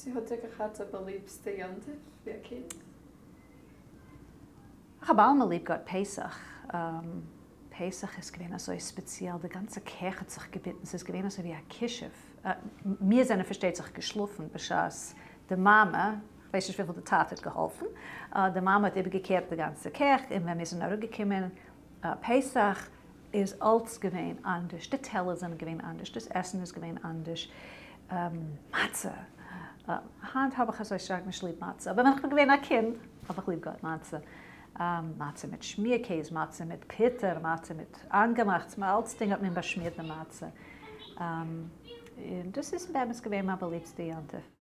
צו האט איר געהאט א באליבסטע יום טוב ווי א קינד? איך האב אלעמאל ליב געהאט פסח. פסח איז געווען אזוי ספעציעל, די גאנצע קיך האט זיך געביטן, ס'איז געווען אזוי ווי א כישוף. מיר זענען פארשטייט זיך געשלאפן בשעת די מאמע, כ'ווייס נישט וויפיל די טאטע האט געהאלפן, די מאמע האט איבערגעקערט די גאנצע קיך, און ווען מיר זענען אראפגעקומען פסח איז אלץ געווען אנדערש, די טעלער זענען געווען אנדערש, דאס עסן איז געווען אנדערש, מצה, היינט האב איך אזוי שטארק נישט ליב מצה, אבער ווען איך בין געווען א קינד האב איך ליב געהאט מצה, מצה מיט שמיר-קעז, מצה מיט פוטער, מצה מיט איינגעמאכטס, אלצדינג האט מען באשמירט די מצה, און דאס איז באמת געווען מיין באליבסטע יום טוב.